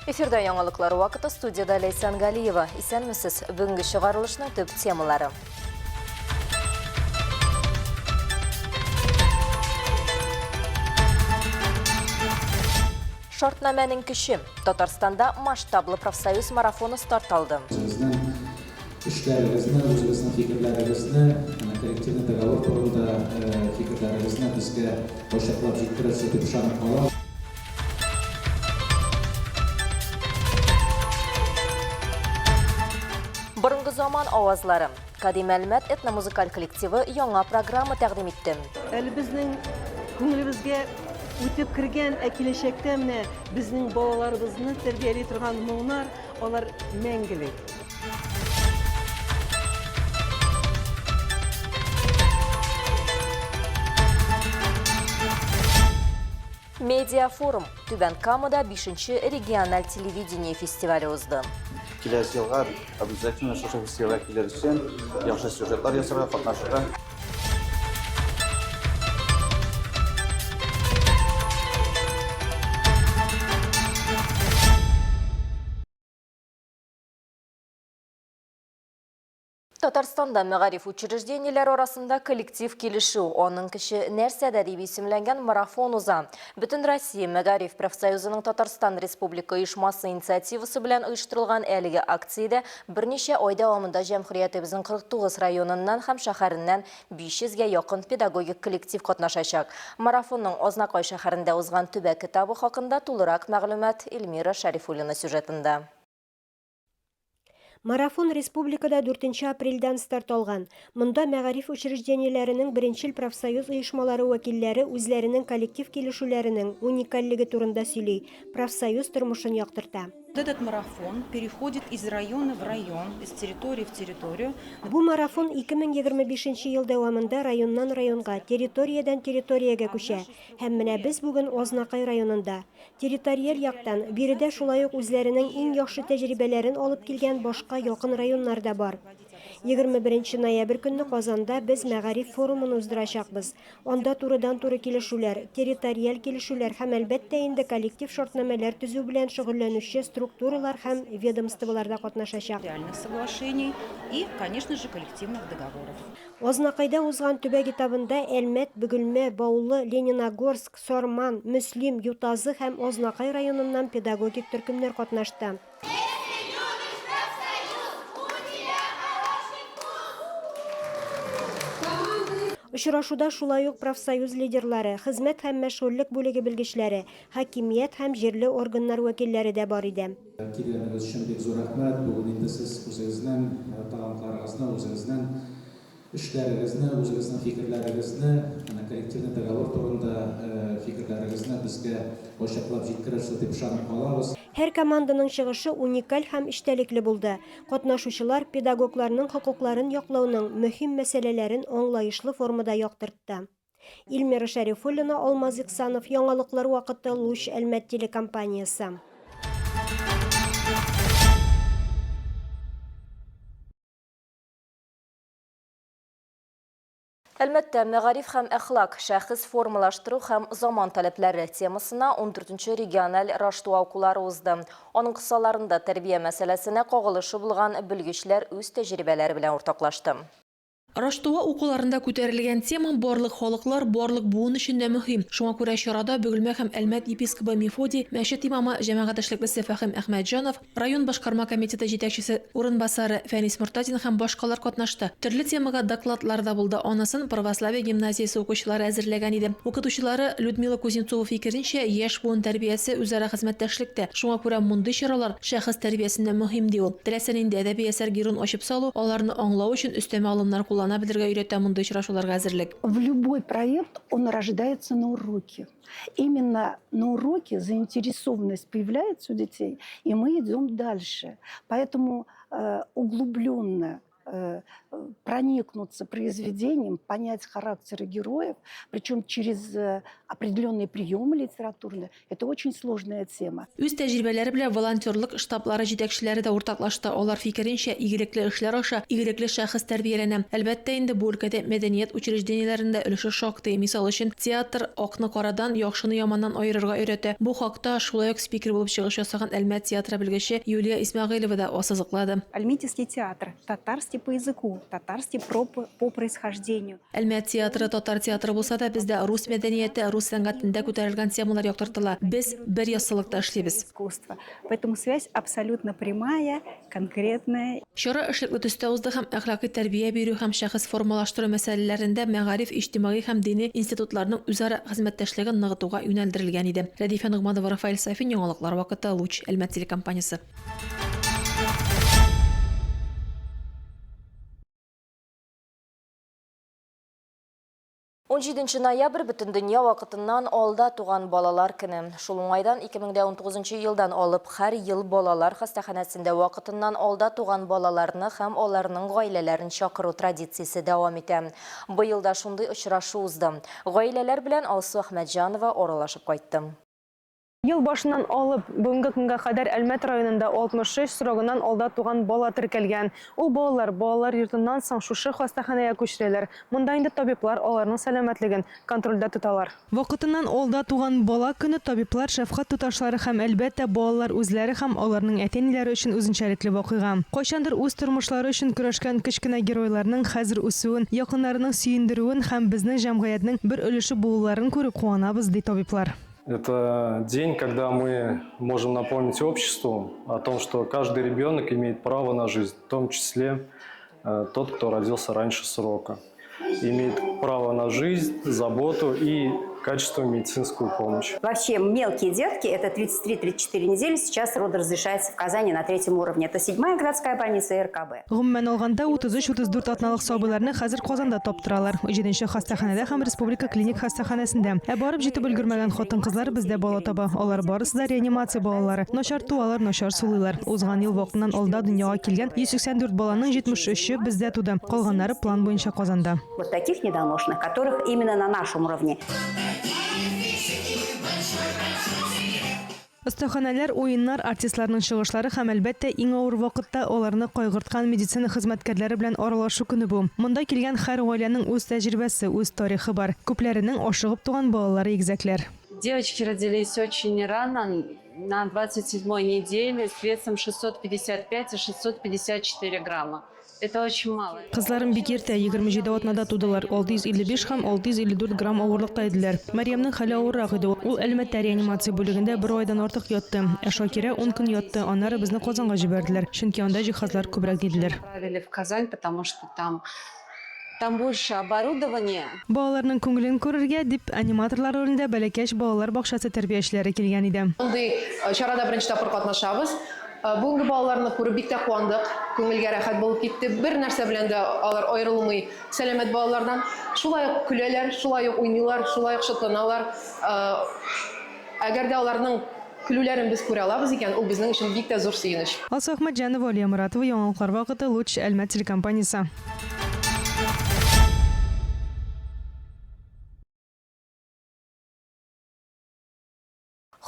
Эфирда яңалыклар вакыты, студияда Ләйсән Галиева. Исәнмесез. Бүгенге чыгарылышның төп темалары. Шартнамәнең көче. Татарстанда масштаблы профсоюз марафоны старт алды. Үзегезнең эшләрегезне, үзегезнең фикерләрегезне, коллективный договор турында фикерләрегезне безгә ачыклап җиткерерсез дип ышанып калам. Борынгы заман авазлары. Кадим Әлмәт этномузыкаль коллективы яңа программа тәкъдим итте. Әле безнең күңелебезгә үтеп кергән, ә киләчәктә менә безнең балаларыбызны тәрбияли торган моңнар, алар мәңгелек. Медиафорум. Түбән Камада бишенче региональ телевидение фестивале узды. Киләсе елга обязательно шушы фестивальгә килер өчен яхшы сюжетлар ясарга, катнашырга. Татарстанда мәгариф учреждениеләре арасында коллектив килешү, аның көче нәрсәдә дип исемләнгән марафон уза. Бөтенроссия мәгариф профсоюзының Татарстан Республика оешмасы инициативасы белән оештырылган әлеге акциядә берничә ай дәвамында җәмгыятебезнең 49 районыннан һәм шәһәреннән 500 гә якын педагогик коллектив катнашачак. Марафонның Азнакай шәһәрендә узган төбәк этабы хакында тулырак мәгълүмат Эльмира Шәрифуллина сюжетында. Марафон республикада дүртенче апрельдән старт алган. Монда мәгариф учреждениеләренең беренчел профсоюз оешмалары вәкилләре үзләренең коллектив килешүләренең уникальлеге турында сөйли, профсоюз тормышын яктырта. Этот марафон переходит из района в район, из территории в территорию. Бу марафон 2025 нче ел дәвамында районнан районга, территориядән территориягә күчә. Һәм менә без бүген Азнакай районында. Территориаль яктан, биредә шулай ук үзләренең иң яхшы тәҗрибәләрен алып килгән башка якын районнар да бар. 21 ноябрь көнне Казанда без мәгариф форумын уздырачакбыз. Анда турыдан-туры килешүләр, территориаль килешүләр һәм, әлбәттә инде, коллектив шартнамәләр төзү белән шөгыльләнүче структуралар һәм ведомстволар да катнашачак. Соглашений и, конечно же, коллективных договоров. Азнакайда узган төбәк этабында Әлмәт, Бөгелмә, Баулы, Лениногорск, Сарман, Мөслим, Ютазы һәм Азнакай районыннан педагогик төркемнәр катнашты. Очрашуда шулай ук профсоюз лидерлары, хезмәт һәм мәшгульлек бүлеге белгечләре, хакимият һәм җирле органнар вәкилләре дә бар иде. Килгәнегез өчен бик зур рәхмәт. Бүген инде сез үзегезнең талантларыгызны, үзегезнең Эшләрегезне, үзегезнең фикерләрегезне, менә коллективный договор турында фикерләрегезне безгә ачыклап җиткерерсез дип ышанып калабыз. Һәр команданың чыгышы уникаль һәм эчтәлекле булды. Катнашучылар педагогларның хокукларын яклауның мөһим мәсьәләләрен аңлаешлы формада яктыртты. Илмира Шәрифуллина, Алмаз Иксанов, Яңалыклар вакыты, Луч, Әлмәт телекомпаниясе. Әлмәттә Мәгариф һәм әхлак, шәхес формалаштыру һәм заман таләпләре темасына ундүртенче региональ Раштуа укулары узды. Аның кысаларында тәрбия мәсьәләсенә кагылышы булган белгечләр үз тәҗрибәләре белән уртаклашты. Раштуа укуларында күтәрелгән тема барлык халыклар, барлык буын өчен дә мөһим. Шуңа күрә чарада Бөгелмә һәм Әлмәт епискобы Мефодий, мәчет имамы, җәмәгать эшлеклесе Фәһим Әхмәтҗанов, Район башкарма комитеты җитәкчесе урынбасары Фәнис Мортазин һәм башкалар катнашты. Төрле темага докладлар да булды, анысын православие гимназиясе укучылары әзерләгән иде. Укытучылары Людмила Кузнецова фикеренчә, яшь буын тәрбиясе үзара хезмәттәшлектә, шуңа күрә мондый чаралар шәхес тәрбиясендә мөһим, ди ул. Теләсә нинди әдәби әсәр героен ачып салу, аларны аңлау өчен өстәмә алымнар куллана белергә өйрәтә мондый очрашуларга әзерлек. В любой проект он рождается на уроке. Именно на уроке заинтересованность появляется у детей, и мы идем дальше. Поэтому углубленно проникнуться произведением, понять характеры героев, причем через определенные приемы литературные, это очень сложная тема. Үз тәҗрибәләре белән волонтерлык штаблары җитәкчеләре дә уртаклашты. Алар фикеренчә, игелекле эшләр аша игелекле шәхес тәрбияләнә. Әлбәттә инде, бу өлкәдә мәдәният учреждениеләренең дә өлеше шактый. Мисал өчен, театр акны карадан, яхшыны яманнан аерырга өйрәтә. Бу хакта шулай ук спикер булып чыгыш ясаган Әлмәт театры белгече Юлия Исмәгыйлева да ассызыклады. Альметьевский театр, татарский по языку, татарский по происхождению. Әлмәт театры татар театры булса да, бездә рус мәдәнияте, рус сәнгатендә күтәрелгән темалар яктыртыла. Без бер яссылыкта эшлибез. Искусство. Поэтому связь абсолютно прямая, конкретная. Чара эшлекле төстә узды һәм әхлакый тәрбия бирү һәм шәхес формалаштыру мәсьәләләрендә мәгариф, иҗтимагый һәм дини институтларның үзара хезмәттәшлеген ныгытуга юнәлдерелгән иде. Рәдифә Ногманова, Рафаэль Сафин, Яңалыклар вакыты, Луч, Әлмәт телекомпаниясе. 17 ноябрь бөтендөнья вакытыннан алда туган балалар көне. Шул уңайдан 2019 елдан алып һәр ел балалар хастаханәсендә вакытыннан алда туган балаларны һәм аларның гаиләләрен чакыру традициясе дәвам итә. Быел да шундый очрашу узды. Гаиләләр белән Алсу Әхмәтҗанова аралашып кайтты. Ел башыннан алып, бүгенге көнгә кадәр Әлмәт районында 63 срогыннан алда туган бала теркәлгән. Ул балалар балалар йортыннан соң шушы хастаханәгә күчерәләр. Монда инде табиблар аларның сәламәтлеген контрольдә тоталар. Вакытыннан алда туган бала көне табиблар, шәфкать туташлары һәм, әлбәттә, балалар үзләре һәм аларның әти-әниләре өчен үзенчәлекле вакыйга. Кайчандыр үз тормышлары өчен көрәшкән кечкенә геройларның хәзер үсүен, якыннарының сөендерүен һәм безнең җәмгыятьнең бер өлеше булуларын күреп куанабыз, ди табиблар. Это день, когда мы можем напомнить обществу о том, что каждый ребенок имеет право на жизнь, в том числе тот, кто родился раньше срока. Имеет право на жизнь, заботу и качественную медицинскую помощь. Вообще мелкие детки, это 33-34 недели, сейчас роды разрешается в Казани на третьем уровне. Это седьмая городская больница и РКБ. Гомумән алганда, 33-34 атналык сабыйларны хәзер Казанда таптыралар. Җиденче хастаханәдә һәм Республика клиник хастаханәсендә. Ә барып җитеп өлгермәгән хатын-кызлар бездә бала таба. Алар барысы да реанимация балалары. Начар туалар, начар сулыйлар. Узган ел вакытыннан алда дөньяга килгән 184 баланың 73-е бездә туды. Калганнары план буенча Казанда. Вот таких недоношенных, которых именно на нашем уровне. Остаханәләр, уеннар, артистларның чыгышлары һәм, әлбәттә, иң авыр вакытта аларны кайгырткан медицина хезмәткәрләре белән аралашу көне бу. Монда килгән һәр гаиләнең үз тәҗрибәсе, үз тарихы бар. Күпләренең ашыгып туган балалары игезәкләр. Девочки родились очень рано, на 27-й неделе, с весом 655 и 654 грамма. Это очень мало. Кызларым бик иртә, 27 атнада тудылар, 655 һәм 654 грамм авырлыкта иделәр. Мәрьямнең хәле авыррак иде. Ул Әлмәттә реанимация бүлегендә бер айдан артык ятты. Ә Шакирә 10 көн ятты, аннары безне Казанга җибәрделәр, чөнки анда җиһазлар күбрәк диделәр. Отправили в Казань, потому что там больше оборудования. Балаларның күңелен күрергә дип аниматорлар ролендә Бәләкәч балалар бакчасы тәрбиячеләре килгән иде. Мондый чарада беренче тапкыр катнашабыз. Бүгенге балаларны күреп бик тә куандык, күңелгә рәхәт булып китте. Бер нәрсә белән дә алар аерылмый сәламәт балалардан. Шулай ук көләләр, шулай ук уйныйлар, шулай ук шатланалар. Әгәр дә аларның көлүләрен без күрә алабыз икән, ул безнең өчен бик тә зур сөенеч. Алсу Әхмәтҗанова, Алия Моратова, Яңалыклар вакыты, Луч, Әлмәт телекомпаниясе.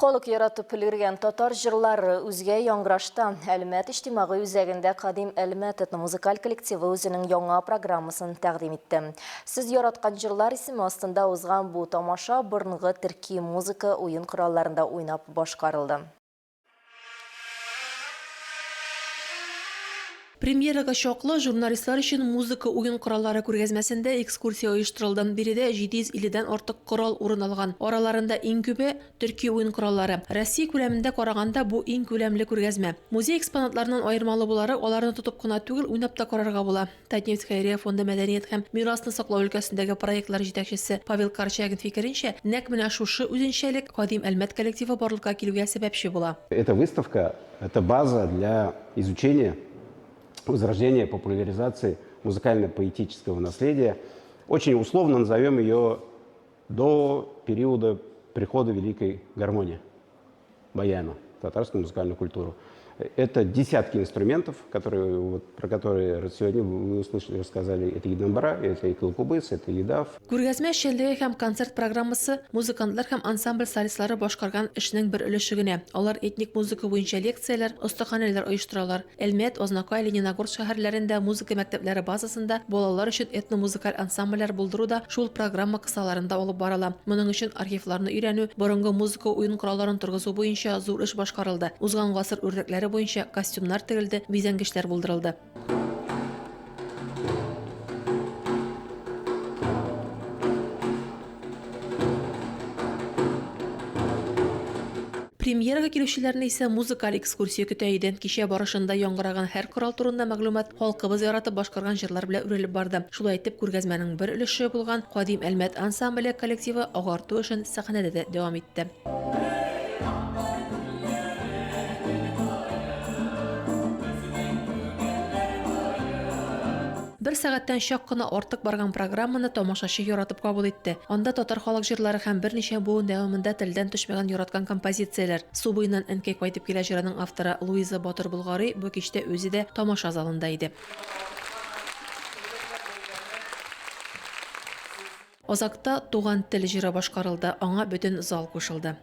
Халык яратып өлгергән татар җырлары үзгә яңгырашта. Әлмәт иҗтимагый үзәгендә Кадим Әлмәт этномузыкаль коллективы үзенең яңа программасын тәкъдим итте. Сез яраткан җырлар исеме астында узган бу тамаша борынгы төрки музыка уен коралларында уйнап башкарылды. Премьерага чаклы журналистлар өчен музыка уен кораллары күргәзмәсендә экскурсия оештырылды. Биредә 750 дән артык корал урын алган. Араларында иң күбе төрки уен кораллары. Россия күләмендә караганда бу иң күләмле күргәзмә. Музей экспонатларыннан аермалы буларак, аларны тотып кына түгел, уйнап та карарга була. Татнефть хәйрия фонды мәдәният һәм мирасны саклау өлкәсендәге проектлар җитәкчесе Павел Корчагин фикеренчә, нәкъ менә шушы үзенчәлек Кадим Әлмәт коллективы барлыкка килүгә сәбәпче була. Эта выставка это база для изучения, возрождения, популяризации музыкально-поэтического наследия. Очень условно назовем ее до периода прихода великой гармонии, баяна, в татарскую музыкальную культуру. Это десятки инструментов, которые, вот, про которые сегодня вы услышали, рассказали. Это и домбра, это и кылкубыс, это и дав. Күргәзмә эшчәнлеге һәм концерт программасы музыкантлар һәм ансамбль солистлары башкарган эшнең бер өлеше генә. Алар этник музыка буенча лекцияләр, остаханәләр оештыралар. Әлмәт, Азнакай, Лениногорск шәһәрләрендә музыка мәктәпләре базасында балалар өчен этномузыкаль ансамбльләр булдыру да шул программа кысаларында алып барыла. Моның өчен архивларны өйрәнү, борынгы музыка уен коралларын торгызу буенча зур эш башкарылды. Узган гасыр үрнәкләре буенча костюмнар тегелде, бизәнгечләр булдырылды. Премьерага килүчеләрне исә музыкаль экскурсия көтә иде. Кичә барышында яңгыраган һәр корал турында мәгълүмат халкыбыз яратып башкарган җырлар белән үрелеп барды. Шулай итеп, күргәзмәнең бер өлеше булган Кадим Әлмәт ансамбле коллективы агарту эшен сәхнәдә дә дәвам итте. Бер сәгатьтән чак кына артык барган программаны тамашачы яратып кабул итте. Анда татар халык җырлары һәм берничә буын дәвамында телдән төшмәгән яраткан композицияләр. Су буеннан әнкәй кайтып килә җырының авторы Луиза Батыр-Болгари бу кичтә үзе дә тамаша залында иде. Азакта Туган тел җыры башкарылды, аңа бөтен зал кушылды.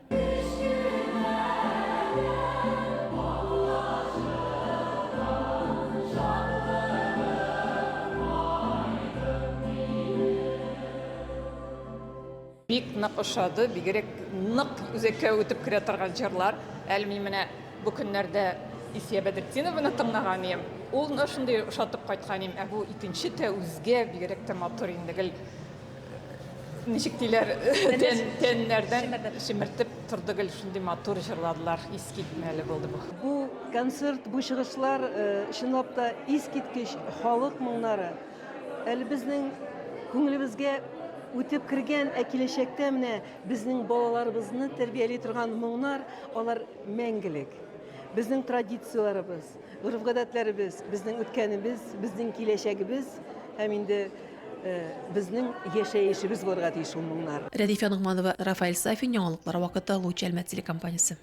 Бик нык ошады, бигрәк нык үзәккә үтеп керә торган җырлар. Әле мин менә бу көннәрдә Исия Бәдретдинованы тыңлаган идем. Ул шундый ошатып кайткан идем. Ә бу икенче тә үзгә, бигрәк тә матур инде гел ничек диләр, тән, тәннәрдән чемертеп торды гел шундый матур җырладылар. Искитмәле булды бу. Бу концерт, бу чыгышлар чынлап та искиткеч халык моңнары. Әле безнең күңелебезгә үтеп кергән, ә киләчәктә менә безнең балаларыбызны тәрбияли торган моңнар, алар мәңгелек. Безнең традицияләребез, гореф-гадәтләребез, безнең үткәнебез, безнең киләчәгебез һәм инде безнең яшәешебез булырга тиеш ул моңнар. Рәдифә Ногманова, Рафаэль Сафин, Яңалыклар вакыты, Луч Әлмәт телекомпаниясе.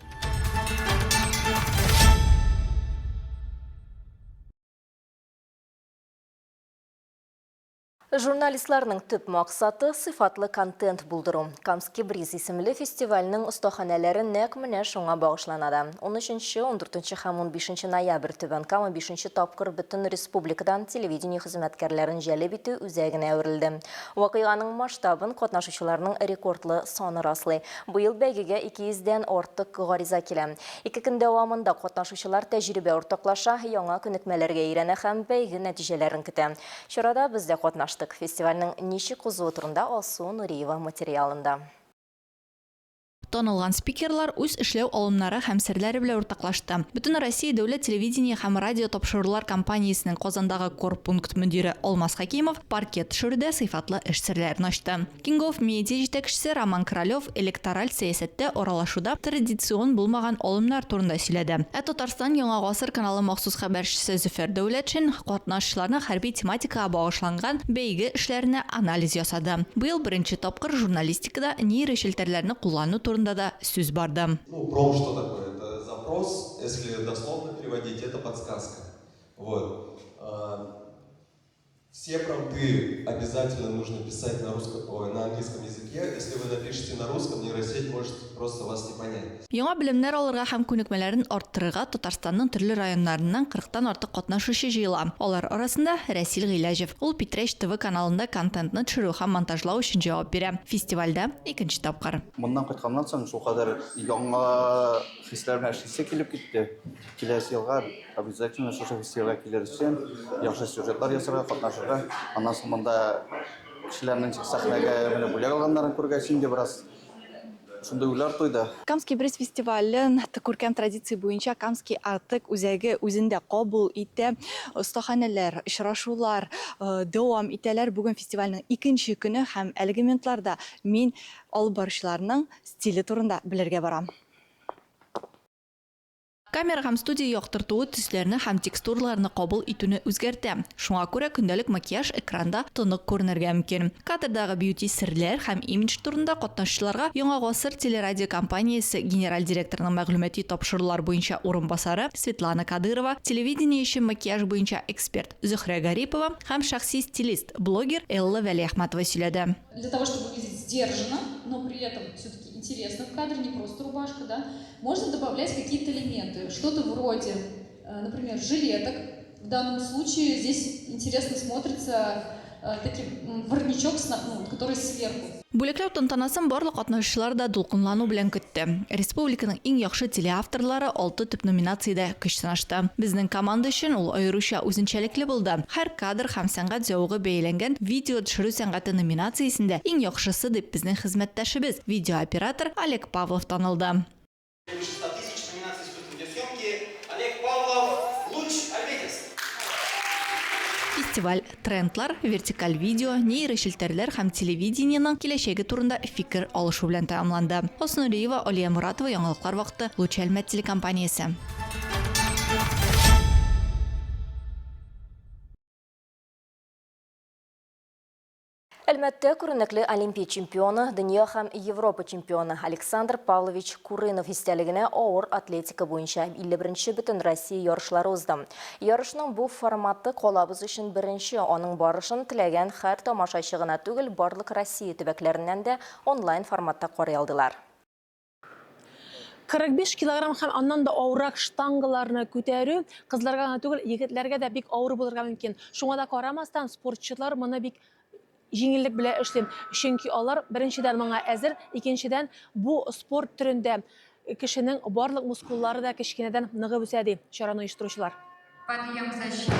Журналистларның төп максаты сыйфатлы контент булдыру. Камский бриз исемле фестивальнең остаханәләре нәкъ менә шуңа багышлана да. 13, 14 һәм 15 ноябрь Түбән Кама бишенче тапкыр бөтен республикадан телевидение хезмәткәрләрен җәлеп итү үзәгенә әверелде. Вакыйганың масштабын катнашучыларның рекордлы саны раслый. Быел бәйгегә 200 дән артык гариза килә. Ике көн дәвамында катнашучылар тәҗрибә уртаклаша, яңа күнекмәләргә өйрәнә һәм бәйге нәтиҗәләрен көтә. Чарада без дә катнаштык. Фестивальнең ничек узуы турында Алсу Нуриева материалында. Танылган спикерлар үз эшләү алымнары һәм серләре белән уртаклашты. Бөтенроссия дәүләт телевидение һәм радио тапшырулар компаниясенең Казандагы корпункт мөдире Алмаз Хәкимов паркет төшерүдә сыйфатлы эш серләрен ачты. King of Media җитәкчесе Роман Королев электораль сәясәттә аралашуда традицион булмаган алымнар турында сөйләде. Ә Татарстан Яңа гасыр каналы махсус хәбәрчесе Зөфәр Дәүләтшин катнашчыларның хәрби тематикага багышланган бәйге эшләренә анализ ясады. Быел беренче тапкыр журналистикада нейрочелтәрләрне куллану турында да сүз барды. Ну, промпт что такое? Это запрос, если дословно переводить, это подсказка. Вот. Все промпты обязательно нужно писать на русском, ой, на английском языке. Если вы напишете на русском, нейросеть может просто вас не понять. Яңа белемнәр алырга һәм күнекмәләрен арттырырга Татарстанның төрле районнарыннан кырыктан артык катнашучы җыела. Алар арасында, Рәсил Гыйләҗев. Ул Питрәч ТВ каналында контентны төшерү һәм монтажлау өчен җавап бирә. Фестивальдә, икенче тапкыр. Моннан кайтканнан соң шулкадәр яңа хисләр белән эшлисе килеп китте. Киләсе елга Обязательно шушы фестивальгә килер өчен, яхшы сюжетлар ясарга, катнашырга. Аннан соң монда кешеләрнең ничек сәхнәгә менеп бүләк алганнарын күргәч, инде бераз шундый уйлар туйды. Камский бриз фестивален күркәм традиция буенча Камский Артек үзәге үзендә кабул итә. Остаханәләр, очрашулар дәвам итәләр. Бүген фестивальнең икенче көне һәм әлеге минутларда мин алып баручыларның стиле турында белергә барам. Камера һәм студия яктыртуы төсләрне һәм текстураларны кабул итүне үзгәртә. Шуңа күрә көндәлек макияж экранда тонык күренергә мөмкин. Кадрдагы бьюти-серләр һәм имидж турында катнашучыларга Яңа гасыр телерадиокомпаниясе генераль директорының мәгълүмати тапшырулар буенча урынбасары Светлана Кадырова, телевидение өчен макияж буенча эксперт Зөһрә Гарипова һәм шәхси стилист, блогер Элла Вәлиәхмәтова сөйләде. Для того, чтобы выглядеть сдержанно, но при этом все-таки интересно в кадре, не просто рубашка, да, можно добавлять какие-то элементы, что-то вроде, э, например, жилеток. В данном случае здесь интересно смотрится э, таким воротничок, ну, который сверху. Бүләкләү тантанасын барлык катнашучылар да дулкынлану белән көтте. Республиканың иң яхшы телеавторлары алты төп номинациядә көч сынашты. Безнең команда өчен ул аеруча үзенчәлекле булды. Һәр кадр һәм сәнгать зәвыгы бәяләнгән Видео төшерү сәнгате номинациясендә иң яхшысы дип безнең хезмәттәшебез, видеооператор Олег Павлов танылды. Фестиваль трендлар, вертикаль видео, нейрочелтәрләр һәм телевидениенең киләчәге турында фикер алышу белән тәмамланды. Алсу Нуриева, Алия Моратова, Яңалыклар вакыты, Луч Әлмәт телекомпаниясе. Әлмәттә күренекле Олимпия чемпионы, дөнья һәм Европа чемпионы Александр Павлович Курынов истәлегенә авыр атлетика буенча 51 нче Бөтенроссия ярышлары узды. Ярышның бу форматы калабыз өчен беренче, аның барышын теләгән һәр тамашачы гына түгел, барлык Россия төбәкләреннән дә онлайн форматта карый алдылар. 45 килограмм һәм аннан да авыррак штангаларны күтәрү кызларга гына түгел, егетләргә дә бик авыр булырга мөмкин. Шуңа да карамастан, спортчылар моны бик җиңеллек белән эшли. Чөнки алар, беренчедән, моңа әзер, икенчедән, бу спорт төрендә кешенең барлык мускуллары да кечкенәдән ныгып үсә, ди чараны оештыручылар. Подъем защита.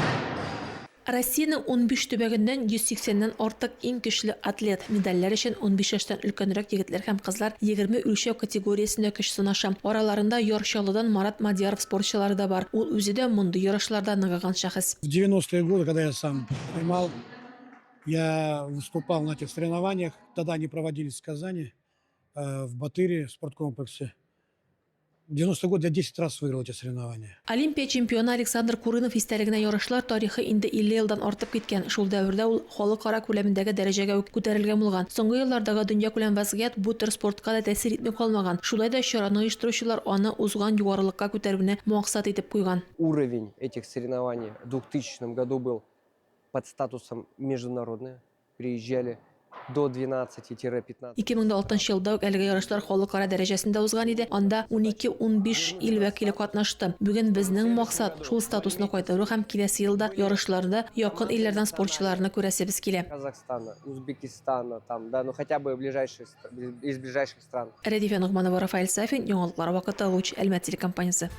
Россиянең 15 төбәгеннән 180 нән артык иң көчле атлет, медальләр өчен 15 яшьтән өлкәнрәк егетләр һәм кызлар 20 үлчәү категориясендә көч сынаша. Араларында Яр Чаллыдан Марат Мадьяров спортчылары да бар. Ул үзе дә мондый ярышларда ныгыган шәхес. В 90-е годы, когда я сам поймал, я выступал на этих соревнованиях. Тогда они проводились в Казани, э, в Батыре, в спорткомплексе. 90 год я 10 раз выиграл эти соревнования. Олимпия чемпионы Александр Курынов истәлегенә ярышлар тарихы инде 50 елдан артып киткән. Шул дәвердә ул халыкара күләмендәге дәрәҗәгә үк күтәрелгән булган. Соңгы еллардагы дөньякүләм вәзгыять бу төр спортка да тәэсир итми калмаган. Шулай да чараны оештыручылар аны узган югарылыкка күтәрүне максат итеп куйган. Уровень этих соревнований в 2000 году был под статусом международные. Приезжали до 12-15. 2006 елда ук әлеге ярышлар халыкара дәрәҗәсендә узган иде, анда унике-унбиш ил вәкиле катнашты. Бүген безнең максат, шул статусны кайтару һәм киләсе елда ярышларда якын илләрдән спортчыларны күрәсебез килә. Казахстана, Узбекистана, там, да, ну хотя бы ближайших, из ближайших стран. Рәдифә Ногманова, Рафаэль Сафин, Яңалыклар вакыты, Луч, Әлмәт телекомпаниясе.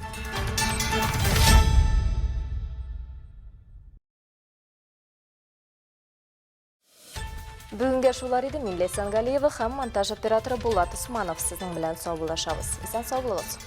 Бүгенгә шулар иде. Мин Ләйсән Галиева һәм монтаж операторы Булат Усманов сезнең белән саубуллашабыз. Исән сау булыгыз.